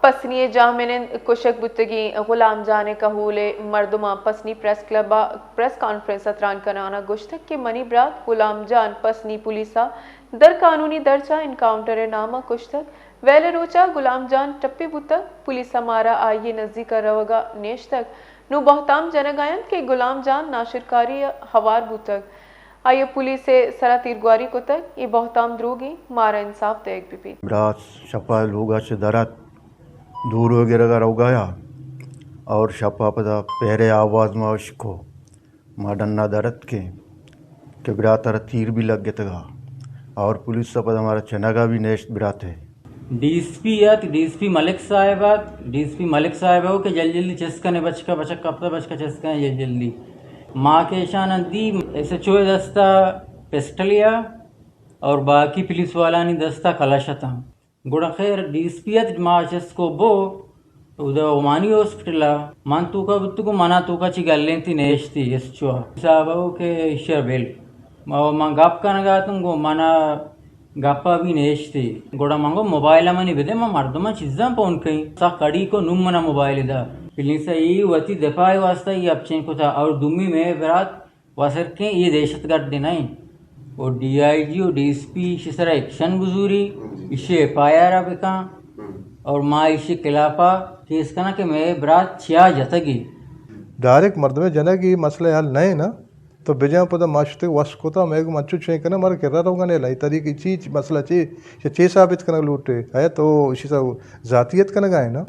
پسنی ءِ جاہ منند کشگ بوتگیں غلام جان ءِ کہول ءِ مردماں پسنی پریس کلب ءَ پریس کانفرنس ءَ تران کنان ءَ گوشتگ کہ منی برات غلام جان پسنی پولیس ءَ در قانونی درچ ءَ انکاؤنٹر ءِ نام ءَ کشتگ۔ ویل ءِ روچ ءَ غلام جان ٹپی بوتگ، پولیس ءَ مارا آئی ءِ نزیک ءَ روگ ءَ نیشتگ۔ نوں بہتام جنگ ءَ انت کہ غلام جان ناشرکاری ءَ ہوار بوتگ۔ آئی ءَ پولیس ءِ سرا تیرگواری کتگ، اے بہتام دروگیں، مارا انصاف دئیگ بہ بیت۔ برات شپا لوگا چہ در ات، دور و گرگا روگایا اور شپا پدا پہرے آواز ما اشکو، ما ڈنا در اتکیں کہ برات را تیر بھی لگتگا اور پولیس پدا مارا چنگا بھی نیشت براتے۔ ڈی ایس پی ات، ڈی ایس پی ملک صاحب ات، ڈی ایس پی ملک صاحب ءَ کہ جلدی جلدی چست کنے بچکا، بچک کپتا، بچکا چست کنے جلدی جلدی۔ ما کہ اشان دی ایس ایچ او دستا پسٹل یا اور باقی پولیس والانی دستا کلش اتاں۔ گڑا خیر ڈی ایس پی ات، ما چست کو بو اودا عمانی ہاسپٹل ءَ۔ من توکا بوتگوں، منا توکا چی گلینتی نیشتی ایس ایچ او صاحب ءَ کہ ایشی ءَ بل۔ ما، من گپ کنگا اتوں، گو منا گپا بھی نیشتی۔ گڑا من گو موبائل ءَ منی بدے، من مردماں چیزاں پون کئیں۔ سخت کڑی کو نوں منا موبائل دا۔ پولیس ءَ ای وتی دفاع ءِ واسطہ ای اپچیں کتا اور دومی مئے برات وسرکیں، اے دہشت گرد نہ انت۔ و ڈی آئی جی و ڈی ایس پی ایشی سرا ایکشن بزوری، ایشی ایف آئی آر بکن اور ما ایشی خلافا کیس کناں کہ مئے برات چیا جتگی۔ ڈائریکٹ مردمے جنگ ای مسئلہ حل نہ نا۔ تو بجاں پدا ما شتگ وس کتا، مئے گو منچو چین کناں، مارا کرا روگا نے لائیں طریقے چی، چی مسئلہ چی، چی، چی ثابت کنگ لوٹے؟ آیا تو ایشی سا ذاتیت کنگا ہے نا؟